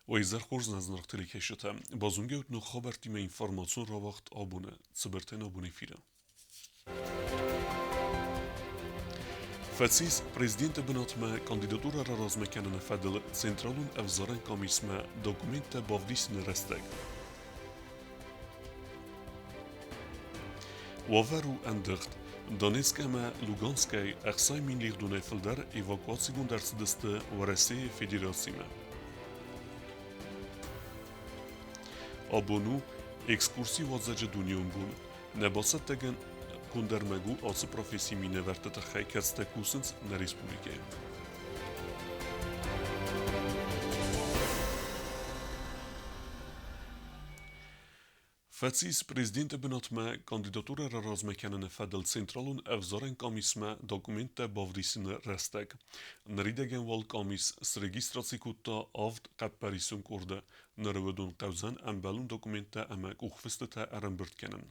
Уӕ изӕр хорз, нӕ зынаргъ телекӕсджытӕ! Базонгӕ ут ног хабӕрттимӕ информацион рауагъд абоны цыбыртӕй нӕ бон эфиры. Фӕцис президенты бынатмӕ кандидатурӕ раразмӕ кӕныны фӕдыл Централон ӕвзарӕн къамисмӕ документтӕ бавдисыны рӕстӕг. Уавӕр у ӕндыгъд. Донецк ӕмӕ Луганскӕй 60 000 лигъдонӕй фылдӕр эвакуацигонд ӕрцыдысты Уӕрӕсейы Федерацимӕ. Абон у экскурси уадзӕджы дунеон бон. Нӕ бацӕттӕгӕн конд ӕрмӕг у ацы профессийы минӕвӕртты тыххӕй, кӕцытӕ кусынц нӕ республикӕйы. Фӕцис президенты бынатмӕ кандидатурӕ раразмӕ кӕныны фӕдыл Централон ӕвзарӕн къамисмӕ документтӕ бавдисыны рӕстӕг. Ныридӕгӕн уал къамис срегистраци кодта авд хъӕппӕрисон къорды. Ныры уыдон хъӕудзӕн ӕмбӕлон документтӕ ӕмӕ къухфыстытӕ ӕрӕмбырд кӕнын.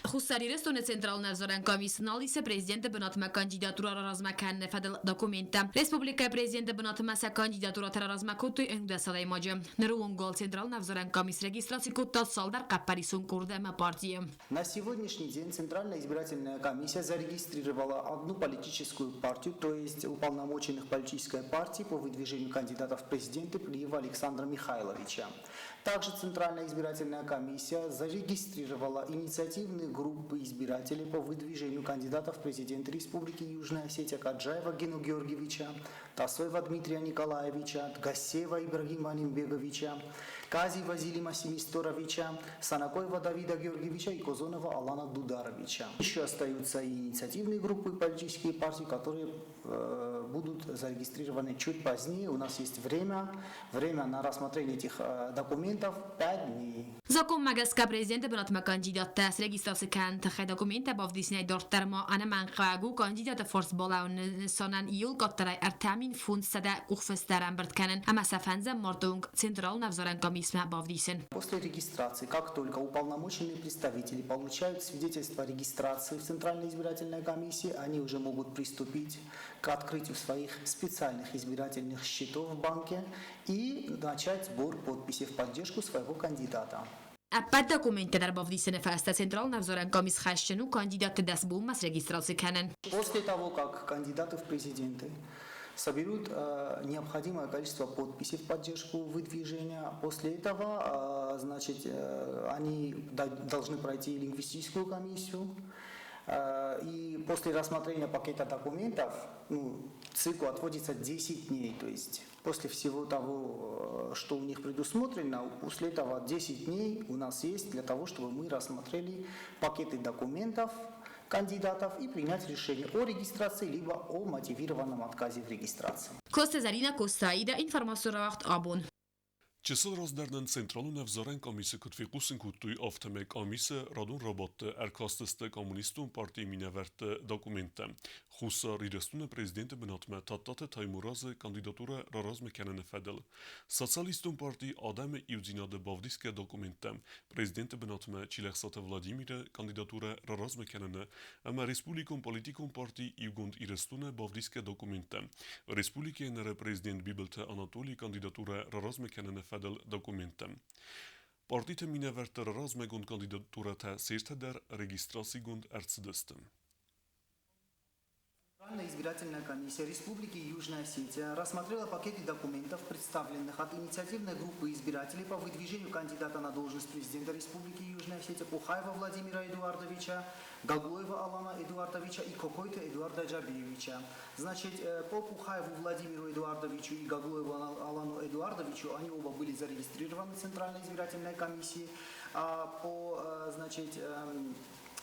Хуссар Ирыстоны Централон ӕвзарӕн къамис нал исы президенты бынатмӕ кандидатурӕ раразмӕ кӕныны фӕдыл документтӕ. Республикӕйы президенты бынатмӕ сӕ кандидатурӕтӕ раразмӕ кодтой 11 адӕймаджы. Ныры онг уал Централон ӕвзарӕн къамис регистраци кодта цалдӕр хъӕппӕрисон къорды ӕмӕ партийы. На сегодняшний день Центральная избирательная комиссия зарегистрировала одну политическую партию, то есть уполномоченных политической партии по выдвижению кандидатов в президенты Плиева Александра Михайловича. Также Центральная избирательная комиссия зарегистрировала инициативные группы избирателей по выдвижению кандидатов в президенты Республики Южная Осетия Каджаева Гену Георгиевича, Тасоева Дмитрия Николаевича, Гасеева Ибрагима Алимбеговича, Кази Вазилима Семисторовича, Санакоева Давида Георгиевича и Козонова Алана Дударовича. Еще остаются и инициативные группы политические партии, которые будут зарегистрированы чуть позднее. У нас есть время, время на рассмотрение этих документов 5 дней. Законмӕ гӕсгӕ президенты бынатмӕ кандидаттӕ срегистраци кӕныны тыххӕй документтӕ бавдисынӕй дарддӕр ма ӕнӕмӕнгхъӕуӕг у кандидаты фарс балӕууыны нысанӕн иуыл къаддӕрӕй 3500 къухфыст ӕрӕмбырд кӕнын ӕмӕ сӕ фӕндзӕм марты онг Централон ӕвзарӕн къамисмӕ бавдисын. После регистрации, как только уполномоченные представители получают свидетельство о регистрации в Центральной избирательной комиссии, они уже могут приступить к открытию своих специальных избирательных счетов в банке и начать сбор подписей в поддержку своего кандидата. Ӕппӕт документтӕ дӕр бавдисыны фӕстӕ Централон ӕвзарӕн къамис хӕсджын у кандидатты дӕс бонмӕ срегистраци кӕнын. После того, как кандидаты в президенты соберут необходимое количество подписей в поддержку выдвижения, после этого, значит, они должны пройти лингвистическую комиссию, и после рассмотрения пакета документов, ну, ЦИКу отводится 10 дней, то есть после всего того, что у них предусмотрено, после этого 10 дней у нас есть для того, чтобы мы рассмотрели пакеты документов кандидатов и принять решение о регистрации либо о мотивированном отказе в регистрации. Коцты Зӕринӕ, Коцты Аидӕ, информацион рауагъд абон. Чысыл раздӕр нын Централон ӕвзарӕн къамисы куыд фехъусын кодтой, афтӕмӕй къамисы радон рабадты ӕркастысты Коммунистон партийы минӕвӕртты документтӕ. Хуссар Ирыстоны президенты бынатмӕ Тадтаты Таймуразы кандидатурӕ раразмӕ кӕныны фӕдыл. Социалистон парти Адӕмы иудзинады бавдисгӕ документтӕм президенты бынатмӕ Чилӕхсаты Владимиры кандидатурӕ раразмӕ кӕныны ӕмӕ республикон политикон парти Иугонд Ирыстоны бавдисгӕ документтӕ Республикӕйы ныры президент Бибылты Анатолийы кандидатурӕ раразмӕ кӕныны фӕдыл документтӕ. Партиты минӕвӕртты раразмӕгонд кандидатурӕтӕ се ртӕ дӕр регистрацигонд ӕрцыдысты. Центральная избирательная комиссия Республики Южная Осетия рассмотрела пакеты документов, представленных от инициативной группы избирателей по выдвижению кандидата на должность президента Республики Южная Осетия Пухаева Владимира Эдуардовича, Гаглоева Алана Эдуардовича и Кокойта Эдуарда Джабиевича. Значит, по Пухаеву Владимиру Эдуардовичу и Гаглоеву Алану Эдуардовичу они оба были зарегистрированы в Центральной избирательной комиссии. А по, значит,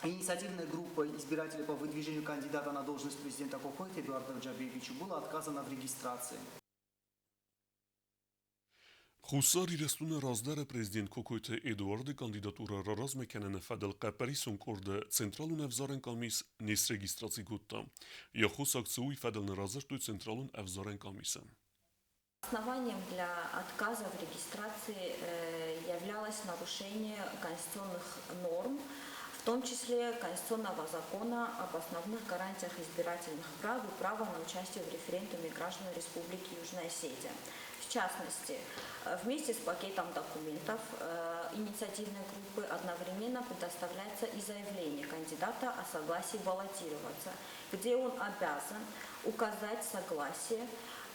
инициативной группой избирателей по выдвижению кандидата на должность президента Кокойта Эдуарда Джабиевичу было отказано в регистрации. Хуссар Ирыстоны раздӕры президент Кокойты Эдуарды кандидатурӕ раразмӕ кӕныны фӕдыл хъӕппӕрисон къорды Централон ӕвзарӕн къамис не срегистраци кодта. Йӕ хос акци уый фӕдыл нӕ радзырдтой Централон ӕвзарӕн къамисы. Основанием для отказа в регистрации являлось нарушение конституционных норм. в том числе Конституционного закона об основных гарантиях избирательных прав и права на участие в референдуме граждан Республики Южная Осетия. В частности, вместе с пакетом документов инициативной группы одновременно предоставляется и заявление кандидата о согласии баллотироваться, где он обязан указать согласие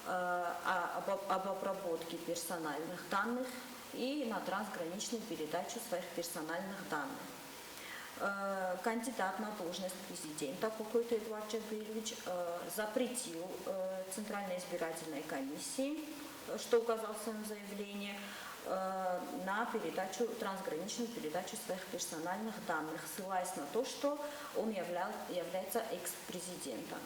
об обработке персональных данных и на трансграничную передачу своих персональных данных. Кандидат на должность президента Кокойто Эдуард Джабелевич запретил Центральной избирательной комиссии, что указал в своем заявлении, на передачу, трансграничную передачу своих персональных данных, ссылаясь на то, что он является экс-президентом.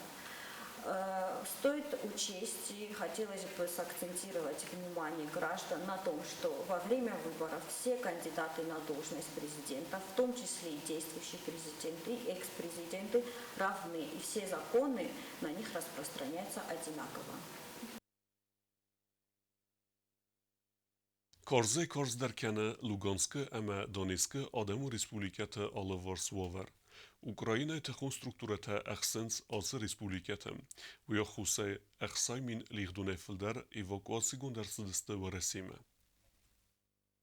Стоит учесть, и хотелось бы сакцентировать внимание граждан на том, что во время выборов все кандидаты на должность президента, в том числе и действующие президенты, и экс-президенты, равны, и все законы на них распространяются одинаково. Карзӕй-карздӕр кӕны Луганскы ӕмӕ Донецкы Адӕмон Республикӕты алыварс уавӕр. Украинӕйы тыхон структурӕтӕ ӕхсынц ацы республикӕты. Уый ӕххуысӕй 60 000 лигъдонӕй фылдӕр эвакуацигонд ӕрцыдысты Уӕрӕсемӕ.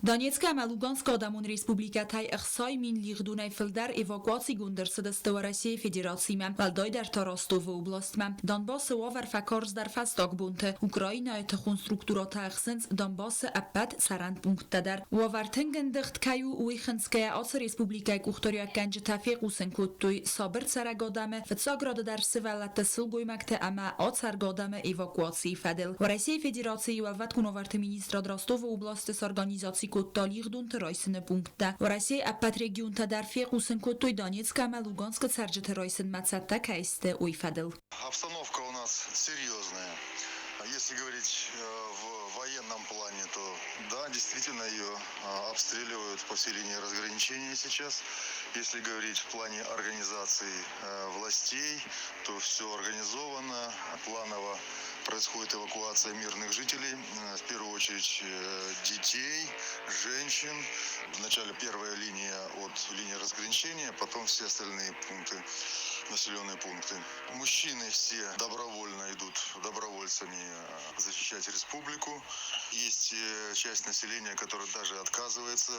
Донецкы ӕмӕ Луганскы Адӕмон Республикӕтӕй 60 000 лигъдонӕй фылдӕр эвакуацигонд ӕрцыдысты Уӕрӕсейы Федерацимӕ, уӕлдайдӕр та Ростовы областмӕ. Донбассы уавӕр фӕкарздӕр фӕстаг бонты. Украинӕйы тыхон структурӕтӕ ӕхсынц Донбассы ӕппӕт цӕрӕн пункттӕ дӕр. Уавӕр тынг ӕндыгъд кӕй у, уый хынцгӕйӕ ацы республикӕйы къухдариуӕггӕнджытӕ фехъусын кодтой сабыр цӕрӕг адӕмы, фыццаг рады дӕр сывӕллӕтты, сылгоймӕгты ӕмӕ ацӕргӕ адӕмы эвакуацийы фӕдыл. Уӕрӕсейы Федерацийы Уӕлвӕткон уавӕрты министрад Ростовы областы сорганизаци кодта лигъдонты райсыны пункттӕ. Уӕрӕсейы ӕппӕт регионтӕ дӕр фехъусын кодтой Донецкы ӕмӕ Луганскы цӕрджыты райсынмӕ цӕттӕ кӕй сты, уый фӕдыл. Обстановка у нас серьезная. Если говорить в военном плане, то да, действительно ее обстреливают по всей линии разграничения сейчас. Если говорить в плане организации властей, то все организовано, планово происходит эвакуация мирных жителей, в первую очередь детей, женщин. Вначале первая линия от линии разграничения, потом все остальные пункты, населенные пункты. Мужчины все добровольно идут добровольцами защищать республику. Есть часть населения, которая даже отказывается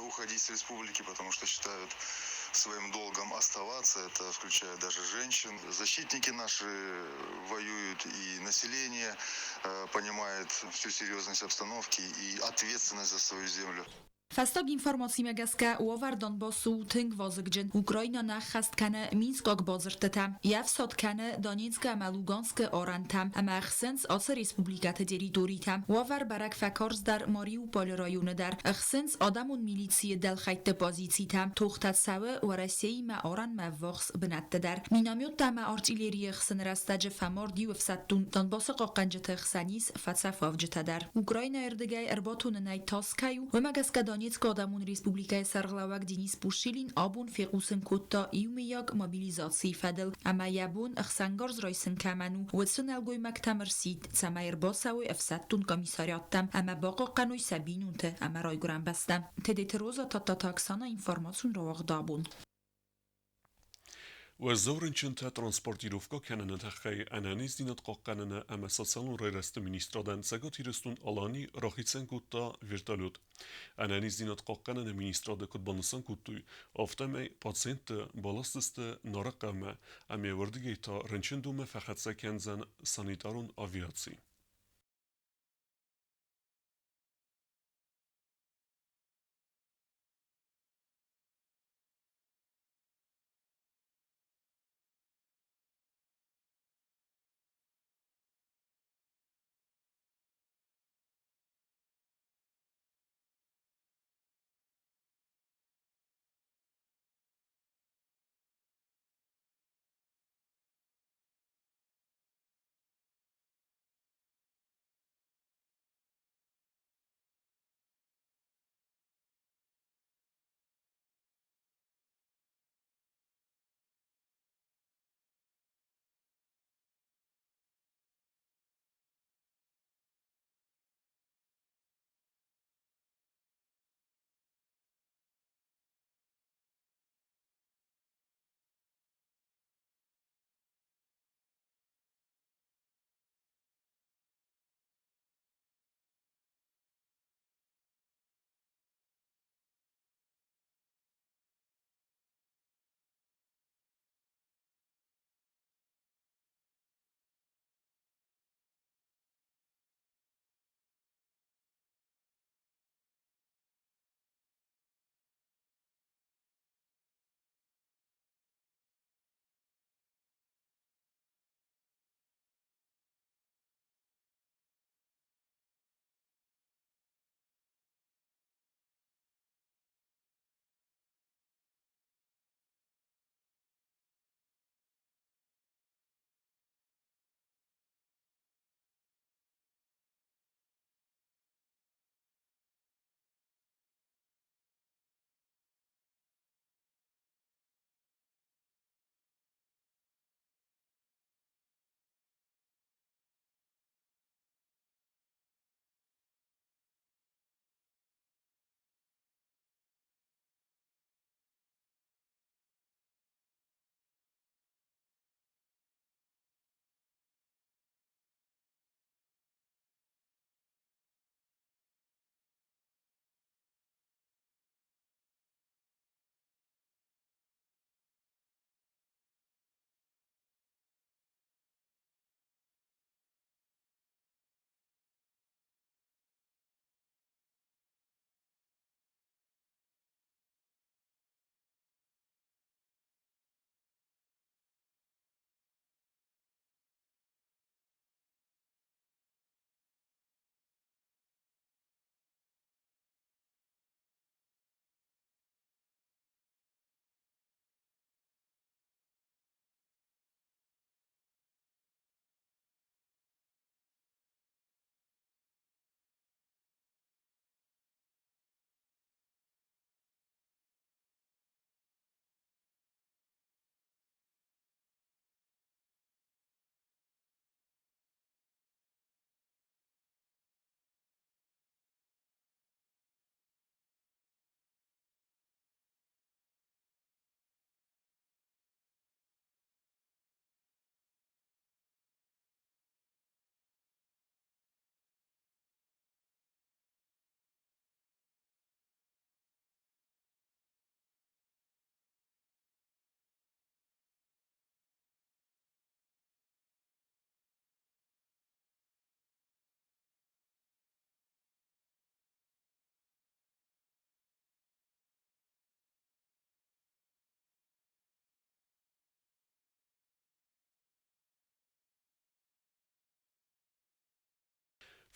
уходить с республики, потому что считают своим долгом оставаться. Это включая даже женщин. Защитники наши воюют, и население понимает всю серьезность обстановки и ответственность за свою землю. Фӕстаг информацимӕ гӕсгӕ уавӕр Донбассы у тынг вазыгджын. Украина нӕ ӕххӕст кӕны Минскаг бадзырдтытӕ. Йе фсад кӕны Донецкы ӕмӕ Луганскы арӕнтӕм ӕмӕ ӕхсынц ацы республикӕты территоритӕ. Уавӕр бӕрӕг фӕкарздӕр Мариуполы районы дӕр. Ӕхсынц адӕмон милицийы дӕлхӕйтты позицитӕ. Тохтӕ цӕуы Уӕрӕсеимӕ арӕнмӕ ӕввахс бынӕтты дӕр. Минометтӕ ӕмӕ артиллерийы ӕхсыны рӕстӕджы фӕмард иу ӕфсӕддон. Донбассы хъахъхъӕнджыты хсӕн ис фӕцӕфуӕвджытӕ дӕр. Украинӕйы рдыгӕй ӕрбатонынӕй тас кӕй у, уымӕ гӕсгӕ Донецкы Адӕмон Республикӕйы сӕргълӕууӕг Денис Пушилин абон фехъусын кодта иумӕйаг мобилизацийы фӕдыл ӕмӕ йӕ бон ӕхсӕнгарз райсын кӕмӕн у, уыцы нӕлгоймӕгтӕм ӕрсидт, цӕмӕй ӕрбацӕуой ӕфсӕддон комиссариаттӕм ӕмӕ бахъахъхъӕной сӕ бинонты ӕмӕ райгуырӕн бӕстӕ. Тедеты Роза, Тадтаты Оксана, информацион рауагъд «Абон». Уӕззау рынчынтӕ транспортировкӕ кӕныны тыххӕй Ӕнӕниздзинад хъахъхъӕныны ӕмӕ социалон райрӕзты министрадӕн Цӕгат Ирыстон-Алани рахицӕн кодта вертолет. Ӕнӕниздзинад хъахъхъӕныны министрады куыд банысан кодтой, афтӕмӕй пациентты баласдзысты Нарыхъӕумӕ ӕмӕ уырдыгӕй та рынчындонмӕ фӕхӕццӕ кӕндзӕн санитарон авиаци.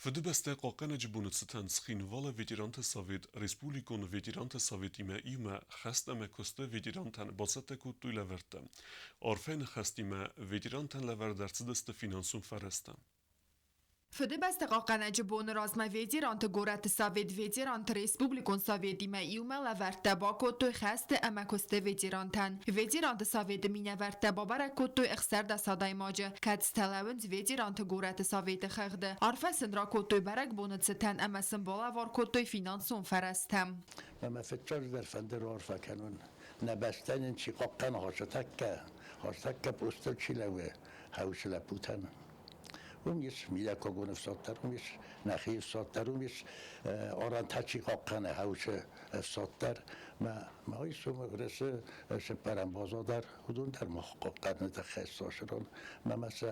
Фыдыбӕстӕ хъахъхъӕнӕджы боны цытӕн Цхинвалы ветеранты совет республикон ветеранты советимӕ иумӕ хӕст ӕмӕ куысты ветерантӕн бацӕттӕ кодтой лӕвӕрттӕ. Арфӕйы ныхӕстимӕ ветерантӕн лӕвӕрд ӕрцыдысты финансон фӕрӕзтӕ. Фыдыбӕстӕ хъахъхъӕнӕджы боны размӕ ветеранты горӕты совет ветеранты республикон советимӕ иумӕ лӕвӕрттӕ бакодтой хӕсты ӕмӕ куысты ветерантӕн. Ветеранты советы минӕвӕрттӕ бабӕрӕг кодтой 16 адӕймаджы, кӕцытӕ лӕууынц ветеранты горӕты советы хыгъды. Арфӕ сын ракодтой бӕрӕгбоны цытӕн ӕмӕ сын балӕвар кодтой финансон фӕрӕзтӕ. Ӕмӕ фыццагдӕр фӕнды раарфӕ кӕнун, нӕ бӕстӕ нин чи хъахъхъӕна хӕстӕгкӕ пъустыл чи лӕууы, хӕусы лӕппутӕн. Уым ис мидӕггагон ӕфсад дӕр, уым ис нӕхи ӕфсад дӕр, уым ис арӕнтӕ чи хъахъхъӕны, хӕусы ӕфсад дӕр. Мӕ ма ис уым Уырысы цыппӕрӕм база дӕр, уыдон дӕр мах хъахъхъӕныны тыххӕй сасырон. Мӕ ма сӕ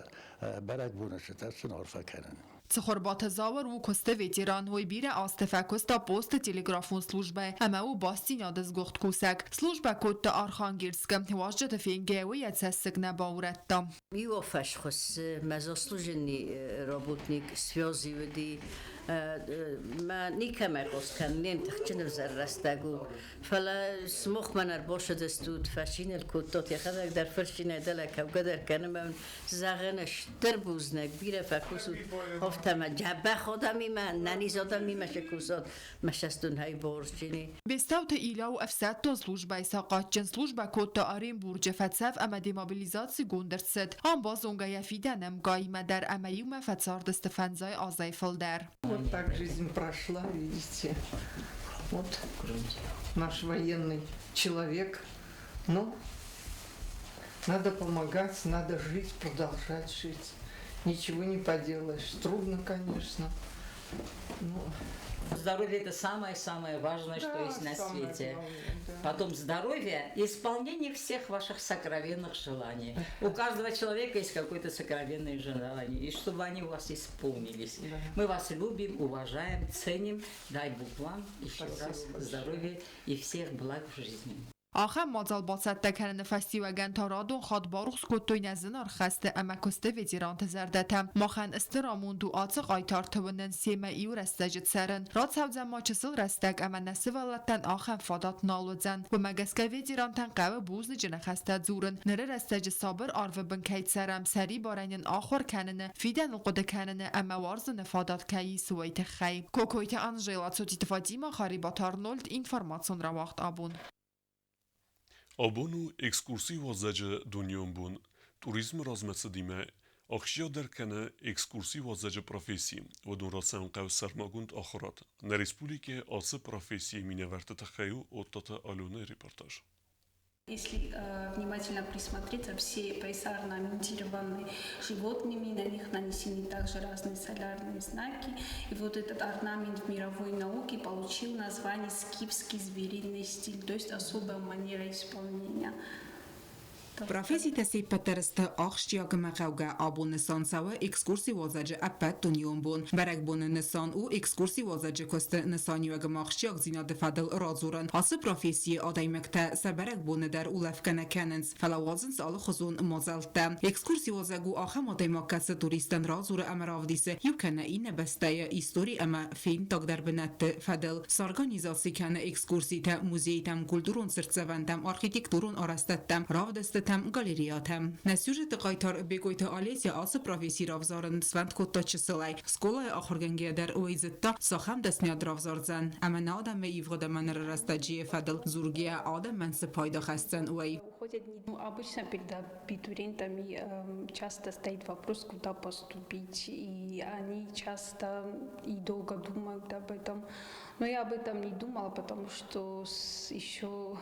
бӕрӕгбоны цытӕ сын арфӕ кӕнын. Цыхуырбаты Зауыр у куысты ветеран, уый бирӕ азты фӕкуыста посты телеграфон службӕйы ӕмӕ у бастдзинады сгуыхт кусӕг. Службӕ кодта Архангельскы. Уазджыты фенгӕйӕ уый йӕ цӕссыг нӕ баурӕдта. Иу фӕсхуыссы мӕ заслуженный работник связи уыди. Мӕ никӕмӕ хъус кӕнын, тыхджын ӕвзӕр рӕстӕг у. Фӕлӕ смох мӕн ӕрбасыдыстут, фӕсиныл кодтат, йӕхӕдӕг дӕр фырцинӕй дӕлӕ кӕугӕ дӕр кӕны мӕ зӕгъын стыр бузныг, бирӕ фӕкусут, афтӕ дзӕбӕх адӕмимӕ, нӕниз адӕмимӕ цы кусат, мӕ цӕстуынхӕй борджыни. Бестауты Илья у ӕфсӕддон службӕйы сахъатджын, службӕ кодта Оренбурджы фӕцӕф ӕмӕ демобилизацигонд ӕрцыд. Ам базонгӕ йӕ фидӕны ӕмкъаимӕ дӕр ӕмӕ иумӕ фӕцардысты фӕндзай азӕй фылдӕр. Вот так жизнь прошла, видите. Вот наш военный человек. Ну, надо помогать, надо жить, продолжать жить. Ничего не поделаешь. Трудно, конечно. Ну, Здоровье – это самое-самое важное, что да, есть на самое свете. главное, да. Потом здоровье и исполнение всех ваших сокровенных желаний. У каждого человека есть какое-то сокровенное желание, и чтобы они у вас исполнились. Да. Мы вас любим, уважаем, ценим. Дай Бог вам еще Спасибо раз большое. здоровья и всех благ в жизни. Ахӕм мадзал бацӕттӕ кӕныны фӕстиуӕгӕн та радон хатт барухс кодтой нӕ зынаргъ хӕсты ӕмӕ куысты ветеранты зӕрдӕтӕ. Махӕн стыр амонд у ацы хъайтарты уынын, семӕ иу рӕстӕджы цӕрын. Рацӕудзӕн ма чысыл рӕстӕг ӕмӕ нӕ сывӕллӕттӕн ахӕм фадат нал уыдзӕн. Уымӕ гӕсгӕ ветерантӕн хъӕуы бузныджы ныхӕстӕ дзурын. Ныры рӕстӕджы сабыр арвы бын кӕй цӕрӕм, сӕрибарӕй нын ахуыр кӕныны, фидӕныл хъуыды кӕныны ӕмӕ уарзыны фадат кӕй ис, уый тыххӕй. Кокойты Анжела, Цотиты Фатимӕ, Харибаты Арнольд, информацион рауагъд абон. Абон у экскурси уадзӕджы дунеон бон. Туризмы размӕцыдимӕ ахсджиагдӕр кӕны экскурси уадзӕджы професси. Уыдон рацӕуын хъӕуы сӕрмагонд ахуырад. Нӕ республикӕйы ацы профессийы минӕвӕртты тыххӕй у Оттаты Аленӕйы репортаж. Если внимательно присмотреться, все пояса орнаментированы животными, на них нанесены также разные солярные знаки. И вот этот орнамент в мировой науке получил название скифский звериный стиль, то есть особая манера исполнения. Професситӕ се ппӕт дӕр сты ахсджиаг ӕмӕ хъӕугӕ. Абон нысан цӕуы экскурсиуадзӕджы ӕппӕтдунеон бон. Бӕрӕгбоны нысан у экскурсиуадзӕджы куысты нысаниуӕг ӕмӕ ахсджиагдзинады фӕдыл радзурын. Ацы профессийы адӕймӕгтӕ сӕ бӕрӕгбоны дӕр улӕфгӕ нӕ кӕнынц, фӕлӕ уадзынц алыхуызон мадзӕлттӕ. Экскурсиуадзӕг у ахӕм адӕймаг, кӕцы туристӕн радзуры ӕмӕ равдисы иу кӕнӕ иннӕ бӕстӕйы истори ӕмӕ фенддагдӕр бынӕтты фӕдыл. Сорганизаци кӕны экскурситӕ музейтӕм, культурон цыртдзӕвӕнтӕм, архитектурон арӕзтӕдтӕм, равдыстытӕм, галереятӕм. Нӕ сюжеты хъайтар Бекъойты Олеся ацы професси равзарын сфӕнд кодта чысылӕй. Скъолайы ахуыргӕнгӕйӕ дӕр уый зыдта, цахӕм дӕсныйад равзардзӕн ӕмӕ нӕ адӕмы ивгъуыд ӕмӕ ныры рӕстӕджы фӕдыл дзургӕйӕ адӕмӕн цы пайда хӕсдзӕн, уый. Уходят не... Ну, обычно перед абитуриентами часто стоит вопрос, куда поступить, и они часто и долго думают об этом. Но я об этом не думала, потому что еще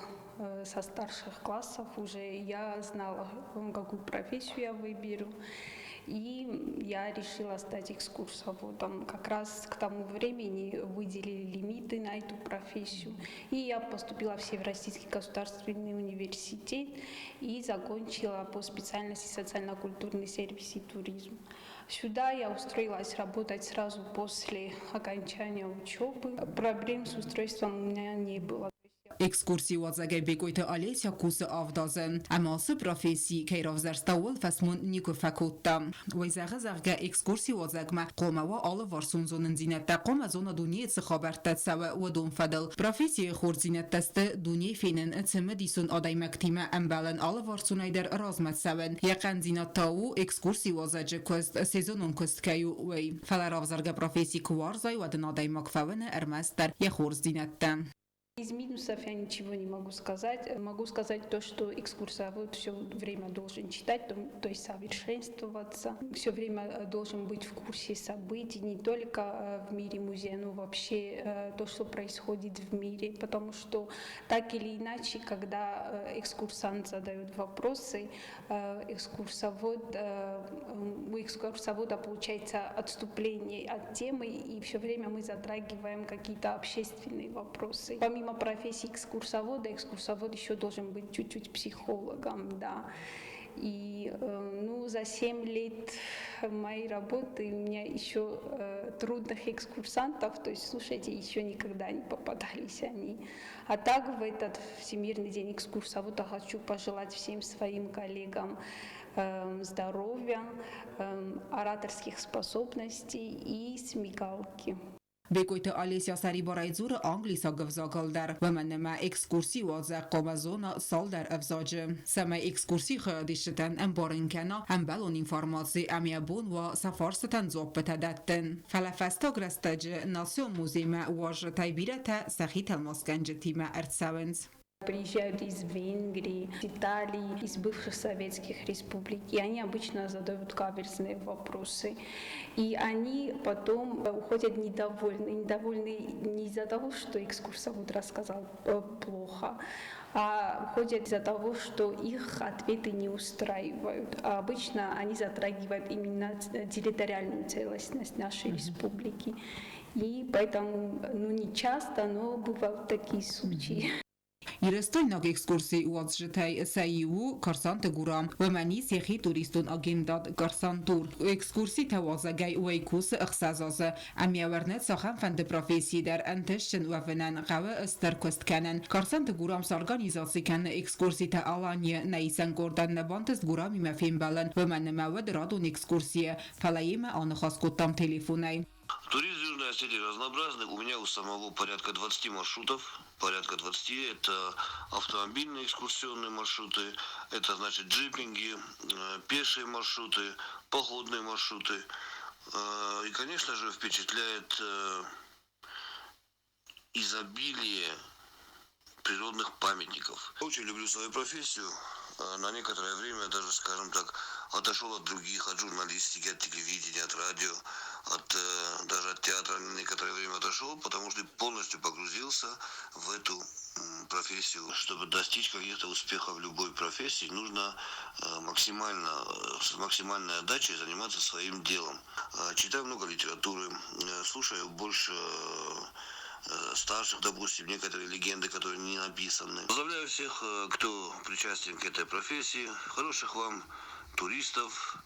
со старших классов уже я знала, какую профессию я выберу. И я решила стать экскурсоводом. Как раз к тому времени выделили лимиты на эту профессию. И я поступила в Северо-Российский государственный университет и закончила по специальности социально-культурный сервис и туризм. Сюда я устроилась работать сразу после окончания учебы. Проблем с устройством у меня не было. Экскурсиуадзӕгӕй Бекъойты Олеся кусы 7 азы. Ӕмӕ ацы професси кӕй равзӕрста, ууыл фӕсмон никуы фӕкодта. Уый зӕгъы, зӕгъгӕ, экскурсиуадзӕгмӕ хъуамӕ уа алыварсон зонындзинӕдтӕ, хъуамӕ зона дунейы цы хабӕрттӕ цӕуы, уыдон фӕдыл. Профессийы хорздзинӕдтӕ сты дунейы фенын, цымыдисон адӕймӕгтимӕ ӕмбӕлын, алыварсонӕй дӕр размӕ цӕуын. Йӕ хъӕндзинад та у, экскурсиуадзӕджы куыст сезонон куыст кӕй у, уый. Фӕлӕ равзаргӕ професси куы уарзай, уӕд ын адӕймаг фӕуыны ӕрмӕстдӕр йӕ хорздзинӕдтӕ. Из минусов я ничего не могу сказать. Могу сказать то, что экскурсовод все время должен читать, то есть совершенствоваться. Все время должен быть в курсе событий не только в мире музея, но вообще то, что происходит в мире. Потому что так или иначе, когда экскурсант задает вопросы, у экскурсовода получается отступление от темы, и все время мы затрагиваем какие-то общественные вопросы. Помимо профессии экскурсовода, экскурсовод еще должен быть чуть-чуть психологом, да. И ну, за 7 лет моей работы у меня еще трудных экскурсантов, то есть, слушайте, еще никогда не попадались они. А так в этот Всемирный день экскурсовода хочу пожелать всем своим коллегам здоровья, ораторских способностей и смекалки. Бекъойты Олеся сӕрибарӕй дзуры англисаг ӕвзагыл дӕр, уымӕн ӕмӕ экскурсиуадзӕг хъуамӕ зона цалдӕр ӕвзаджы, цӕмӕй экскурсийы хайадисджытӕн ӕмбарын кӕна ӕмбӕлон информаци ӕмӕ йӕ бон уа сӕ фарстытӕн дзуаппытӕ дӕттын. Фӕлӕ фӕстаг рӕстӕджы Национ музеймӕ уазджытӕй бирӕтӕ сӕхи тӕлмацгӕнджытимӕ ӕрцӕуынц. Приезжают из Венгрии, Италии, из бывших советских республик, и они обычно задают каверзные вопросы. И они потом уходят недовольны. Недовольны не из-за того, что экскурсовод рассказал плохо, а уходят из-за того, что их ответы не устраивают. А обычно они затрагивают именно территориальную целостность нашей республики. И поэтому, ну, не часто, но бывают такие случаи. Ирыстойнаг экскурсиуадзджытӕй сӕ иу у Карсанты Гурам. Уымӕн ис йӕхи туристон агентад «Карсантур». Экскурситӕ уадзӕгӕй уый кусы 6 азы. Ӕмӕ йӕ уырны, цахӕмфӕнды профессийы дӕр ӕнтыстджын уӕвынӕн хъӕуы стыр куыст кӕнын. Карсанты Гурам сорганизаци кӕны экскурситӕ Аланийы. Нӕ исӕн къордӕн нӕ бантыст Гурамимӕ фембӕлын, уымӕн ӕмӕ уыд радон экскурсийы, фӕлӕ йемӕ аныхас кодтам телефонӕй. Туризм в Южной Осетии разнообразный. У меня у самого порядка 20 маршрутов. Порядка 20. Это автомобильные экскурсионные маршруты, это значит джипинги, пешие маршруты, походные маршруты. И, конечно же, впечатляет изобилие природных памятников. Очень люблю свою профессию. На некоторое время даже, скажем так, отошел от других, от журналистики, от телевидения, от радио, даже от театра на некоторое время отошел, потому что полностью погрузился в эту профессию. Чтобы достичь каких-то успехов в любой профессии, нужно максимально, с максимальной отдачей заниматься своим делом. Читаю много литературы, слушаю больше старших, допустим, некоторые легенды, которые не написаны. Поздравляю всех, кто причастен к этой профессии. Хороших вам туристов.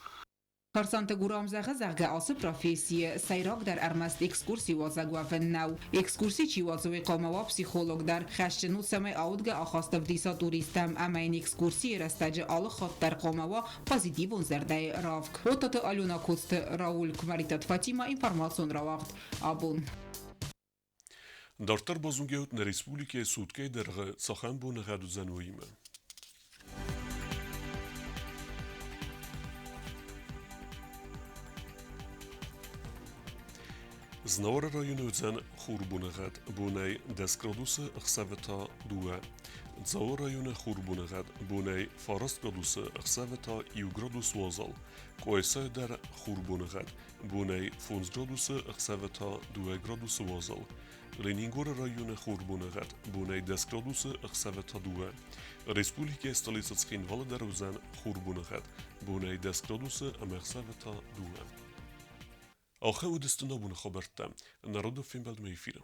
Карсанты Гурам зӕгъы, зӕгъгӕ, ацы профессийы сӕйрагдӕр ӕрмӕст экскурсиуадзӕг уӕвын нӕу. Экскурси чи уадзы, уый хъуамӕ уа психолог дӕр. Хӕсджын у, цӕмӕй аудгӕ ахаст ӕвдиса туристтӕм ӕмӕ йын экскурсийы рӕстӕджы алы хатт дӕр хъуамӕ уа позитивон зӕрдӕйы равг. Отаты Алена, Коцты Рауль, Куымӕридтаты Фатимӕ, информацион рауагъд «Абон». Дарддӕр базонгӕут, нӕ республикӕйы суткӕйы дӕргъы цахӕм боныгъӕд уыдзӕн, уыимӕ. Знауыры районы уыдзӕн хурбоныгъӕд, бонӕй 10 градусы, ӕхсӕвы та 2. Дзауы районы хурбоныгъӕд, бонӕй 9 градусы, ӕхсӕвы та 1 градус уазал. Къуайсайы дӕр хурбоныгъӕд, бонӕй 5 градусы, ӕхсӕвы та 2 градусы уазал. Ленингоры районы хурбоныгъӕд, бонӕй 10 градусы, ӕхсӕвы та 2. Республикӕйы столицӕ Цхинвалы дӕр уыдзӕн хурбоныгъӕд, бонӕй 10 градусы ӕмӕ ӕхсӕвы та 2. Ахӕм уыдысты нӕ боны хабӕрттӕ. Нӕ радон фембӕлдмӕ эфиры.